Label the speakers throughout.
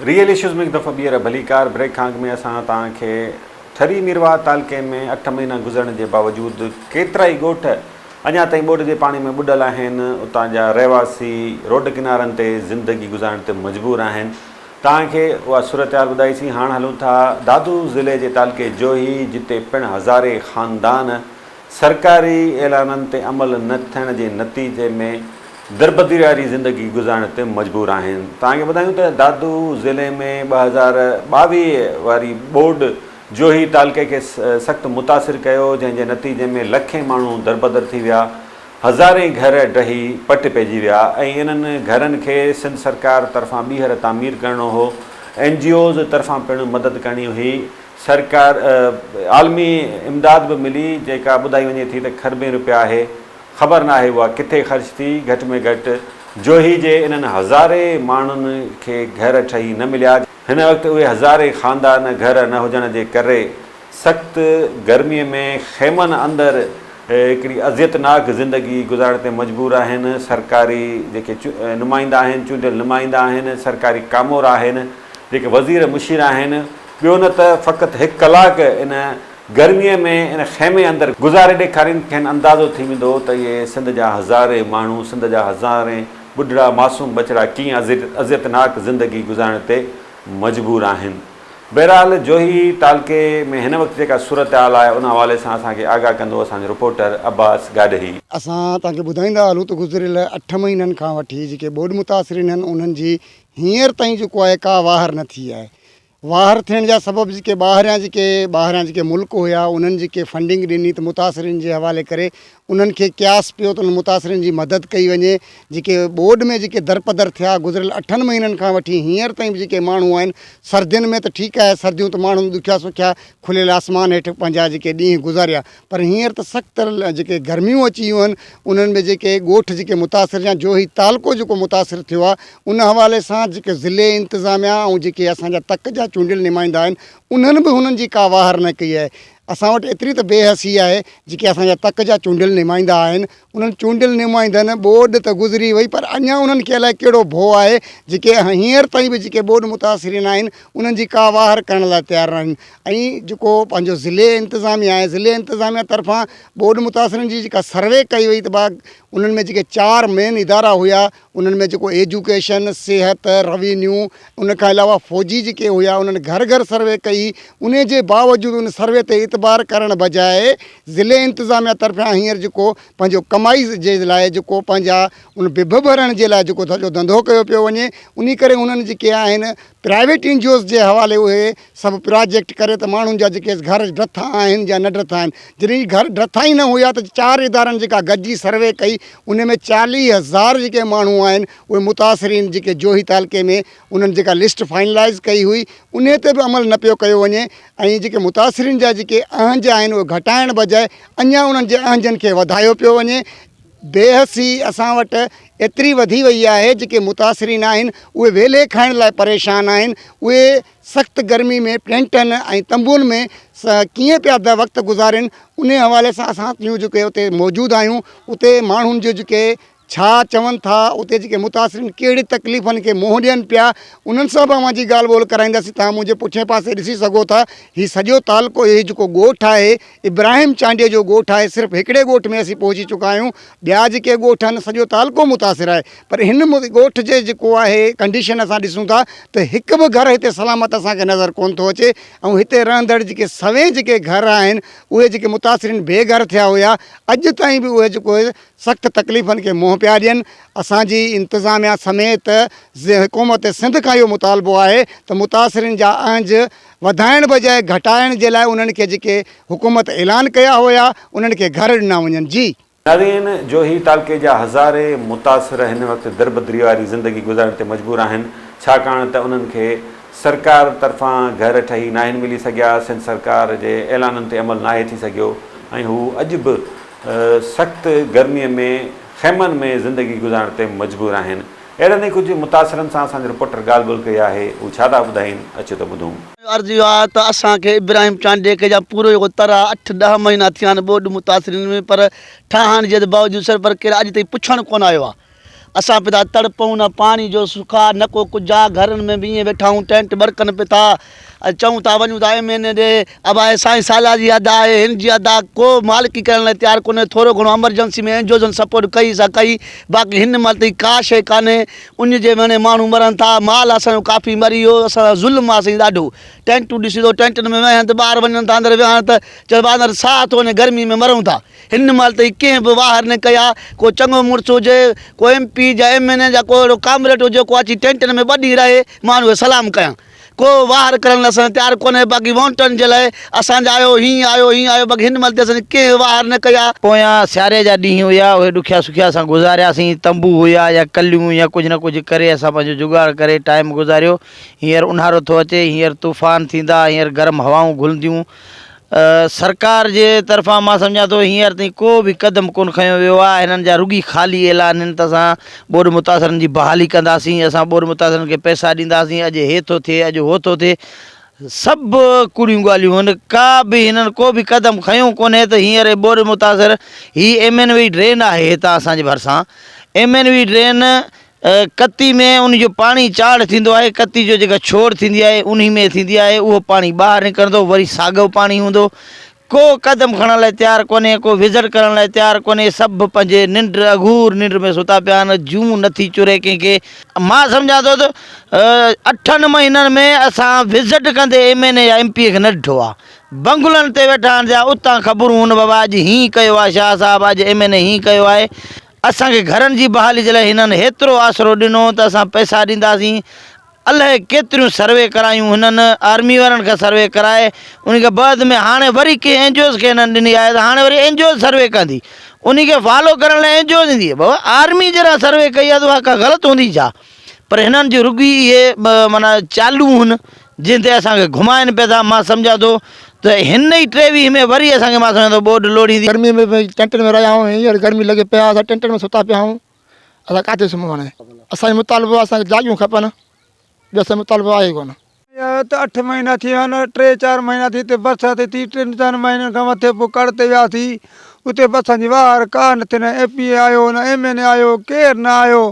Speaker 1: Real issues ۾ هڪ دفعو ٻيهر ڀليڪار بريڪ کان اڳ ۾ اسان توهان کي ٺري ميرواهه تعلقي ۾ اٺ مهينا گذرڻ جي باوجود ڪيترائي ڳوٺ اڃا تائين ٻوڏ جي پاڻي ۾ ٻڏل آهن اتان جا رهواسي روڊ ڪنارن تي زندگي گذارڻ تي مجبور آهن توهان کي اها صورتحال ٻڌائيسين هاڻ هلون ٿا دادو ضلعي جي تعلقي جوهي جتي پڻ هزارين خاندان سرڪاري اعلانن تي عمل نه ٿيڻ جي نتيجي ۾ دربدري واري زندگي گذارڻ تي مجبور آهن. توهان کي ٻڌايون ته دادو ضلعي ۾ 2022 واري ٻوڏ جوهي تعلقي کي سخت متاثر ڪيو جنهن جي نتيجي ۾ لکين ماڻهو دربدر ٿي ويا، هزارين گهر ڊهي پٽ پئجي ويا ۽ انهن گهرن کي سنڌ سرڪار طرفان ٻيهر تعمير ڪرڻو هو، اين جي اوز طرفان پڻ مدد ڪرڻي هئي. سرڪار عالمي امداد به ملي جيڪا ٻڌائي وڃي ٿي ته کربين روپيا آهي خبر ناهي اها ڪٿي خرچ ٿي گهٽ ۾ گهٽ جوهي جي انهن هزارين ماڻهن کي گهر ٺهي نه مليا هن وقت اهي هزارين خاندان گهر نه هجڻ جي ڪري سخت گرمي ۾ خيمن اندر هڪڙي اذيتناڪ زندگي گذارڻ تي مجبور آهن سرڪاري جيڪي نمائندا آهن چونڊيل نمائندا آهن سرڪاري ڪامورا آهن جيڪي وزير مشير آهن ٻيو نه ته فقط هڪ ڪلاڪ ان گرميء ۾ ان خيمي اندر گذاري ڏيکارين، کين اندازو ٿي ويندو ته اهي سنڌ جا هزارين ماڻهو، سنڌ جا هزارين ٻڍڙا معصوم ٻچڙا ڪيئن اذيتناڪ زندگي گذارڻ تي مجبور آهن. بهرحال جوهي تعلقي ۾ هن وقت جيڪا صورتحال آهي ان حوالي سان اسان کي آگاهه ڪندو اسان جو رپورٽر عباس گاڏهي.
Speaker 2: اسان توهان کي ٻڌائيندا هلون ته گذريل اٺ مهينن کان وٺي جيڪي ٻوڏ متاثرين آهن انهن جي هينئر تائين جيڪو آهي ڪا واهر نه ٿي آهي. واهر ٿيڻ جا سبب جيڪي ٻاهريان جيڪي ٻاهريان جيڪي ملڪ هيا انهن جيڪي فنڊنگ ڏني ته متاثرين جي حوالي ڪري انهن کي قياس پيو ته انهن متاثرين جي مدد ڪئي وڃي جيڪي ٻوڏ ۾ جيڪي درپدر ٿيا گذريل اٺن مهينن کان وٺي هينئر تائين به جيڪي ماڻهو آهن سردين ۾ ته ٺيڪ آهي سرديون ته ماڻهن ڏکيا سکيا کليل آسمان هيٺ پنهنجا جيڪي ڏينهن گذاريا پر هينئر ته سخت جيڪي گرميون اچي ويون آهن انهن ۾ جيڪي ڳوٺ جيڪي متاثر يا جوهي تعلقو جيڪو متاثر ٿيو آهي ان حوالي سان جيڪي ضلعي انتظاميا ۽ جيڪي اسان جا تڪ جا چونڊيل نمائندا آهن انهن به هنن جي ڪا واهر نه ڪئي آهي اسان وٽ ايتري ته بي حسي آهي جيڪي اسان جا تڪ جا چونڊيل نمائندا آهن انهن چونڊيل نمائندن ٻوڏ ته گذري وئي پر اڃا انهن کي الائي ڪهڙو ڀو آهي جيڪي هينئر تائين به جيڪي ٻوڏ متاثرين آهن انهن جي ڪا واهر ڪرڻ لاء تيار ناهن ۽ جيڪو پنهنجو ضلعي انتظاميا آهي ضلعي انتظاميا طرفان ٻوڏ متاثرين جي جيڪا سروي ڪئي وئي ته انهن ۾ جيڪي چار مين ادارا هيا انهن ۾ جيڪو ايجوڪيشن، صحت، روينيو ان کان علاوه فوجي جيڪي هيا انهن گهر گهر سروي ڪئي انهي جي باوجود ان سروي تي اعتبار ڪرڻ بجاء ضلعي انتظاميا طرفان هينئر جيڪو پنهنجو ڪمائي جي لاء جيڪو پنهنجا ان بڀ ڀرڻ جي لاء جيڪو سڄو ڌنڌو ڪيو پيو وڃي انهي ڪري انهن جيڪي آهن پرائيويٽ اين جي اوز جي حوالي اهي سڀ پراجيڪٽ ڪري ته ماڻهن جا جيڪي گهر ڊٿا آهن يا نه ڊٿا آهن جڏهن هي گهر ڊٿا ئي نه هيا ته چار ادارن جيڪا گڏجي سروي ڪئي ان ۾ 40 هزار جيڪي ماڻهو آهن اهي متاثرين جيڪي جوهي تعلقي ۾ انهن جيڪا لسٽ فائنلائز ڪئي هئي انهي تي به عمل نه پيو ڪيو وڃي ۽ جيڪي متاثرين جا جيڪي اهنج آهن اهي گهٽائڻ بجاء اڃا انهن جي اهنجن کي وڌايو پيو وڃي بي حسي اسان وٽ ايتري وڌي وئي آهي جيڪي متاثرين آهن اهي ويلهي کائڻ لاء پريشان آهن اهي سخت گرمي ۾ ٽينٽن ۽ تنبون ۾ ڪيئن پيا وقت گذارين انهي حوالي سان اسان جيڪي اتي موجود آهيون اتي ماڻهن جو جيڪي ڇا چون ٿا اتي جيڪي متاثرين ڪهڙي تڪليفن کي منهن ڏين پيا انهن سان به اوهان جي ڳالهه ٻولهه ڪرائينداسين توهان منهنجي پٺئين پاسي ڏسي سگهو ٿا هي سڄو تعلقو هي جيڪو ڳوٺ آهي ابراهيم چانڊيي جو ڳوٺ آهي صرف هڪڙي ڳوٺ ۾ اسين پهچي چڪا آهيون ٻيا جيڪي ڳوٺ آهن سڄو تعلقو متاثر آهي پر هن ڳوٺ جي جيڪو آهي ڪنڊيشن اسان ڏسون ٿا ته هڪ به گهر هتي سلامت اسان کي نظر ڪونه ٿو اچي ۽ هتي رهندڙ جيڪي سوين جيڪي گهر آهن اهي جيڪي متاثرين بي گهر ٿيا هيا اڄ تائين به اهي جيڪو سخت تڪليفن کي منهن پيا ڏين، اسان جي انتظاميا سميت حڪومت سنڌ کان اهو مطالبو آهي ته متاثرين جا اهنج وڌائڻ بجاء گهٽائڻ جي لاء انهن کي جيڪي حڪومت اعلان ڪيا هيا انهن کي گهر ڏنا وڃن جي.
Speaker 1: نارين جوهي تعلقي جا هزارين متاثر هن وقت دربدري واري زندگي گذارڻ تي مجبور آهن ڇاڪاڻ ته انهن کي سرڪار طرفان گهر ٺهي ناهن ملي سگهيا، سنڌ سرڪار جي اعلانن تي عمل ناهي ٿي سگهيو ۽ هو اڄ به سخت گرمي ۾ خيمن ۾ زندگي گذارڻ تي مجبور آهن. اهڙن ئي ڪجهه متاثرن سان اسان جي رپورٽر ڳالهه ٻولهه ڪئي آهي، هو ڇا ٿا ٻڌائين اچو ته ٻڌون.
Speaker 3: عرض اهو آهي ته اسان کي ابراهيم چانڊيي کي جا پورو جيڪو تر آهي اٺ ڏهه مهينا ٿيا آهن ٻوڏ متاثرين ۾ پر ٺاهڻ جي باوجود سر پر ڪير اڄ تائين پڇڻ ڪونه آيو آهي. اسان پيا ٿا تڙپون نه پاڻي جو سک آ نه ڪو ڪجهه آ گهرن ۾ به ائين ويٺا آهيون ٽينٽ ٻرڪن پيا ٿا ۽ چئون ٿا وڃون ٿا ايم اين اي ڏي ابا هي سائين سالا جي ادا آهي هن جي ادا ڪو مالڪي ڪرڻ لاء تيار ڪونهي ٿورو گهڻو امرجنسي ۾ اين جي اوزن سپورٽ ڪئي سا ڪئي باقي هن مهل تائين ڪا شيء ڪانهي اڃ جي وڻي ماڻهو مرن ٿا مال اسان جو ڪافي مري ويو اسان سان ظلم آ سائين ڏاڍو ٽينٽون ڏسي ٿو ٽينٽن ۾ ويهن ته ٻاهر وڃن ٿا اندر ويهن ته چئبو آ اندر ساهه ٿو وڃي گرمي ۾ مرون ٿا هن مهل تائين ڪنهن به واهر نه ڪئي آ ڪو چڱو مڙس هجي ڪو ايم پي يا ايم اين اي يا ڪو اهڙو ڪامريڊ هجي ڪو اچي ٽينٽن ۾ ٻه ڏينهن رهي مان ان کي سلام ڪيان ڪو واهر ڪرڻ لاء اسان تيار ڪونهي باقي وونٽن جي لاء اسان جا آيو هين آيو هين آيو باقي هن مهل تائين اسان جي ڪنهن واهر نه ڪئي آ.
Speaker 4: پويان سياري جا ڏينهن هيا اهي ڏکيا سکيا اسان گذارياسين تنبو هيا يا ڪليون يا ڪجهه نه ڪجهه ڪري اسان پنهنجو جگاڙ ڪري ٽائيم گذاريو هينئر اونهارو ٿو اچي هينئر طوفان ٿيندا هينئر گرم هوائون گهلنديون سرڪار جي طرفان مان سمجهان ٿو هينئر تائين ڪو به قدم ڪونه کنيو ويو آهي هنن جا رڳي خالي اعلان آهن ته اسان ٻوڏ متاثرن جي بحالي ڪنداسين اسان ٻوڏ متاثرن کي پئسا ڏينداسين اڄ هي ٿو ٿئي اڄ هو ٿو ٿئي سڀ ڪوڙيون ڳالهيون آهن ڪا به هنن ڪو به قدم کنيو ڪونهي ته هينئر هي ٻوڏ متاثر هي ايم اين وي ڊرين آهي هتان اسان جي ڀرسان ايم اين وي ڊرين ڪتي ۾ ان جو پاڻي چاڙهه ٿيندو آهي، ڪتي جو جيڪا ڇوڙ ٿيندي آهي انهي ۾ ٿيندي آهي، اهو پاڻي ٻاهر نڪرندو وري ساڳيو پاڻي هوندو، ڪو قدم کڻڻ لاء تيار ڪونهي، ڪو وزٽ ڪرڻ لاء تيار ڪونهي، سڀ پنهنجي ننڊ اگهور ننڊ ۾ ستا پيا آهن، جون نٿي چري ڪنهن کي. مان سمجهان ٿو ته اٺن مهينن ۾ اسان وزٽ ڪندي ايم اين اي يا ايم پي اي کي نه ڏٺو آهي، بنگلن تي ويٺا آهن جا اتان خبرون هن بابا اڄ هين ڪيو آهي شاهه صاحب اڄ ايم اين اي هين ڪيو آهي، اسان کي گهرن جي بحالي جي لاء هنن هيترو آسرو ڏنو ته اسان پئسا ڏينداسين، الائي ڪيتريون سروي ڪرايون هنن آرمي وارن کان سروي ڪرائي ان کي بعد ۾ هاڻي وري ڪنهن اين جي اوز کي هنن ڏني آهي ته هاڻي وري اين جي اوز سروي ڪندي ان کي فالو ڪرڻ لاء اين جي اوز ايندي بابا آرمي جڏهن سروي ڪئي آهي ته اها ڪا غلط هوندي ڇا پر هنن جون رڳي اهي معنيٰ چالون هن جنهن تي اسان کي گهمائن پيا ٿا مان سمجهان ٿو ته هن ئي ٽيويهه ۾ وري اسان کي مان سمجهان ٿو ٻوڏ لوڙهيندي.
Speaker 5: گرمي ۾ به ٽينٽن ۾ رهيا آهيون هينئر گرمي لڳي پئي آهي اسان ٽينٽن ۾ ستا پيا آهيون اسان ڪاٿي سمهون هاڻي اسان جو مطالبو آهي اسان کي جاڳيون کپن ٻيو اسان جو مطالبو آهي ئي ڪونه.
Speaker 6: اهو ته اٺ مهينا ٿي ويا آهن ٽي چار مهينا ٿي هتي برسات ٿي ٽن چئن مهينن کان مٿي پوء ڪڙ تي وياسين اتي به اسان جي واهر ڪا نه ٿي نه ايم پي اي آيو نه ايم اين اي آيو ڪير نه آيو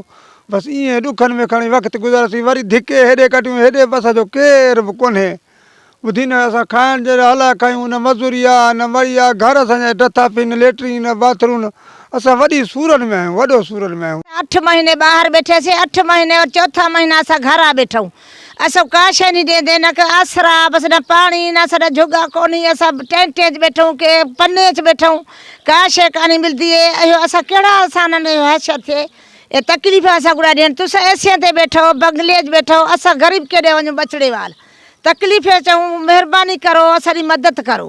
Speaker 6: بس ائين ڏکن ۾ کڻي وقت گذاريوسين وري ڌڪي هيڏي ڪڍيون هيڏي به اسان جو ڪير به ڪونهي ٻڌي نه اسان کائڻ جي لاء هلا کايون نه مزوري آ نه مڙئي آ گهر اسان جا ڊٿا پين نه ليٽرين نه باٿ روم اسان وڏي سورن ۾ آهيون وڏو سورن ۾ آهيون.
Speaker 7: اٺ مهيني ٻاهر ٻيٺياسين اٺ مهيني وري چوٿان مهينا اسان گهر آ ٻيٺئون اسان ڪا شيء ني ڏيندي نه ڪي آسرا بس نه پاڻي نه اسان ڏا جهڳا ڪونهي اسان ٽينٽ اچ ٻيٺئون ڪي پني اچ ٻيٺئون ڪا شيء ڪانهي ملدي اهو اسان ڪهڙا اسان انهن جو حشر ٿئي اي تڪليف اسان گڙا ڏين تسان ايسين تي ٻيٺئو بنگلي اچ ٻيٺئو اسان غريب ڪيڏي وڃون ٻچڙي وال تڪليف چئون مهرباني ڪرو اسان جي مدد ڪرو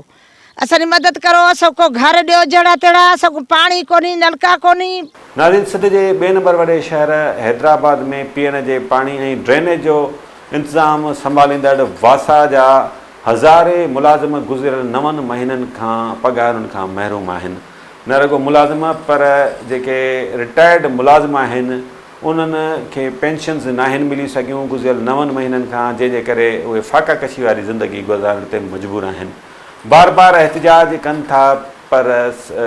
Speaker 7: اسان جي مدد ڪرو اسان ڪو گهر ڏيو جهڙا تهڙا اسان ڪو پاڻي ڪونهي نلڪا ڪونهي.
Speaker 1: ناظرين سنڌ جي ٻئي نمبر وڏي شهر حيدرآباد ۾ پيئڻ جي پاڻي ۽ ڊرينيج جو انتظام سنڀاليندڙ واسا جا هزارين ملازم گذريل نون مهينن کان پگهارن کان محروم آهن نه رڳو ملازم پر جيڪي رٽائرڊ ملازم آهن انهن کي پينشنز ناهن ملي سگهيون گذريل نون مهينن کان جنهن جي ڪري اهي فاقه ڪشي واري زندگي گذارڻ تي مجبور آهن بار بار احتجاج ڪن ٿا پر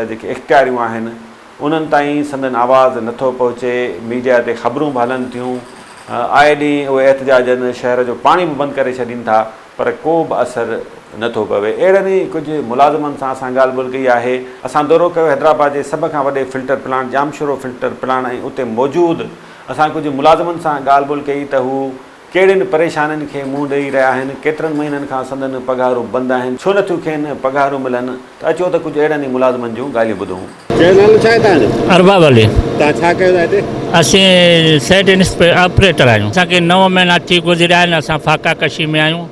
Speaker 1: جيڪي اختياريون آهن انهن تائين سندن آواز نٿو پهچي ميڊيا تي خبرون به هلن ٿيون آئي ڏينهن اهي احتجاجن شهر جو پاڻي به بند ڪري ڇڏين ٿا پر ڪو به اثر نه ٿو پوي. اهڙن ئي ڪجهه ملازمن سان اسان ڳالهه ٻولهه ڪئي آهي. اسان دورو ڪيو حيدرآباد جي سڀ کان وڏي filter plant Jamshoro filter plant ۽ اتي موجود اسان ڪجهه ملازمن سان ڳالهه ٻولهه ڪئي ته هو ڪهڙين پريشانين کي منهن ڏئي رهيا آهن، ڪيترن مهينن کان سندن پگهارون بند آهن، ڇو نٿيون کين پگهارون ملن ته اچو ته ڪجهه اهڙن ئي ملازمن جون ڳالهيون ٻڌون.
Speaker 8: چيو نالو ڇا آهي توهان جو؟
Speaker 9: ارباب علي.
Speaker 8: توهان ڇا ڪيو ٿا هتي؟
Speaker 9: اسين سيٽ انسپيڪٽر آپريٽر آهيون. اسان کي نو مهينا ٿي گذريا آهن اسان فاقا ڪشي ۾ آهيون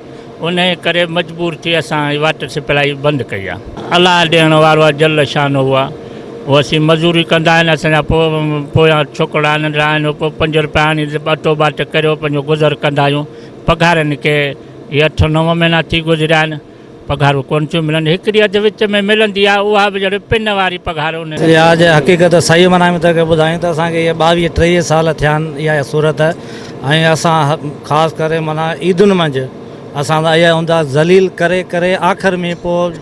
Speaker 9: انهي ڪري مجبور ٿي اسان هي واٽر سپلائي بند ڪئي آهي. الله ڏيڻ وارو آهي جل شانه آهي هو اسين مزوري ڪندا آهن اسان جا پويان ڇوڪرا ننڍڙا آهن پوء پنج روپيا آڻي اٽو ٻاٽ ڪريو پنهنجو گذر ڪندا آهيون پگهارن کي هي اٺ نو مهينا ٿي گذريا آهن. پگهارون ڪونه ٿيون ملن، هڪڙي اڌ وچ ۾ ملندي آهي، اها به ڄڻ پن واري پگهار ان.
Speaker 10: اها جي حقيقت صحيح معنيٰ ۾ توکي ٻڌايون ته اسان کي اهي ٻاويهه ٽيهه سال ٿيا آهن اها صورت ۽ اسان خاص ڪري معنيٰ عيدن منجهه اسان ته اهي هوندا ذليل ڪري ڪري آخر ۾ پوء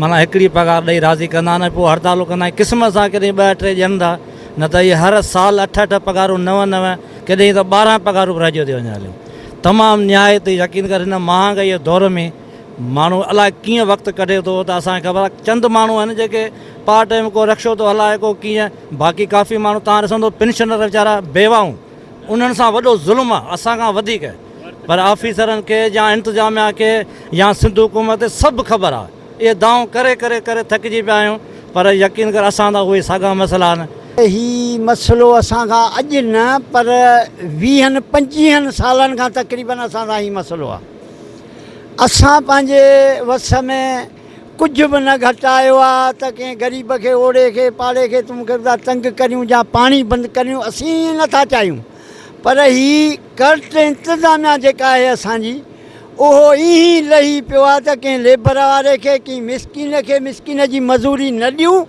Speaker 10: معنيٰ هڪڙي پگهار ڏئي راضي ڪندا آهن ۽ پوء هڙتالون ڪندا آهن قسمت سان ڪڏهن ٻه ٽي ڏين ٿا. نه ته اهي هر سال اٺ اٺ پگهارون نو نو ڪڏهن ته 12 پگهارون به رهجيو ٿي وڃن هليون تمام نهايت يقين ڪر هن مهانگائي جي دور ۾ ماڻهو الاء ڪيئن وقت ڪڍي ٿو ته اسان کي خبر آهي چند ماڻهو آهن جيڪي پارٽ ٽائيم ڪو رڪشو ٿو هلائي ڪو ڪيئن باقي ڪافي ماڻهو تان ڏسندو پينشنر ويچارا بيواهون انهن سان وڏو ظلم آهي اسان کان وڌيڪ پر آفيسرن کي يا انتظاميا کي يا سنڌ حڪومت کي سڀ خبر آهي اهي دانهون ڪري ڪري ڪري ٿڪجي پيا آهيون پر يقين ڪر اسان ته اهي ساڳا مسئلا آهن.
Speaker 11: هي مسئلو اسان کان اڄ نه پر ويهن پنجيهن سالن کان تقريبن اسان سان هي مسئلو آهي. اسان پنهنجي وس ۾ ڪجهه به نه گهٽايو آ ته ڪنهن غريب کي اوڙي کي پاڙي کي تون کي ٿا تنگ ڪريون يا پاڻي بند ڪريون اسين ائين نه ٿا چاهيون پر هي ڪرٽ انتظاميا جيڪا آهي اسان جي اهو ائين لهي پيو آ ته ڪنهن ليبر واري کي ڪنهن مسڪين کي مسڪين جي مزوري نه ڏيون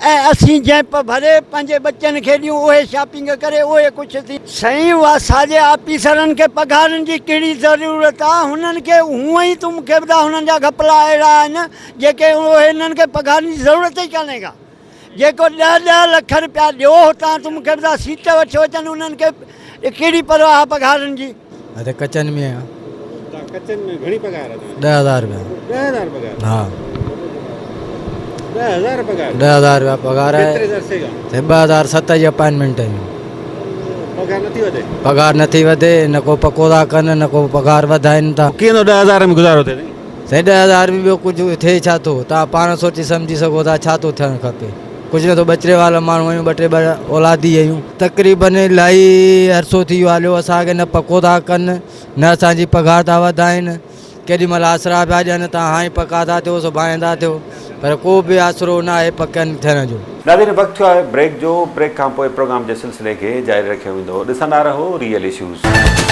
Speaker 11: ۽ اسين جئمپ ڀري پنهنجي ٻچن کي ڏيون اهي شاپنگ ڪري اهي خوش ٿين. سائين واسا جي آفيسرن کي پگهارن جي ڪهڙي ضرورت آ هنن کي هونئن ئي تون مونکي ٻڌاء هنن جا گهپلا اهڙا آهن جيڪي اهي هنن کي پگهارن جي ضرورت ئي ڪانهي ڪا جيڪو ڏهه ڏهه لک رپيا ڏيو هتان تون مونکي ٻڌاء سيٽ وٺيو اچن انهن کي ڪهڙي پرواهه پگهارن جي.
Speaker 12: اتي ڪچن ۾ آهيان.
Speaker 8: توهان ڪچن ۾ گهڻي پگهار آهي توهان جي؟
Speaker 12: 10000 رپيا.
Speaker 8: 10000 پگهار؟
Speaker 12: ها.
Speaker 8: 10000 پگهار؟
Speaker 12: 10000 رپيا پگهار آهي.
Speaker 8: ڪيتري عرصي کان؟
Speaker 12: سائين 2007 جي اپائنٽمينٽ آهي.
Speaker 8: پگهار نٿي وڌي؟
Speaker 12: پگهار نٿي وڌي نه ڪو پڪو ٿا ڪن نه ڪو پگهار وڌائين ٿا.
Speaker 8: ڪيئن ٿو 10000 ۾ گذارو ٿئي سائين؟
Speaker 12: سائين 10000 ۾ ٻيو ڪجهه ٿئي ڇا ٿو؟ توهان پاڻ سوچي سمجهي سگهو ٿا ڇا ٿو ٿيڻ کپي. ڪجهه نه ٿو ٻچڙي والا ماڻهو آهيون ٻه ٽي ٻه اولادي آهيون. تقريبن الاهي عرصو ٿي ويو هليو اسان کي نه پڪو ٿا ڪن نه اسان جي پگهار ٿا وڌائين ڪيڏي مهل آسرا پيا ڏين ته هاڻي پڪا ٿا ٿيو سڀاڻي ٿا ٿيو پر ڪو به آسرو نه آهي پڪن ٿيڻ جو.
Speaker 1: ناظرين وقت ٿيو آهي بريڪ جو، بريڪ کان پوء پروگرام جي سلسلي کي جاري رکيو ويندو، ڏسندا رهو ريئل اشوز.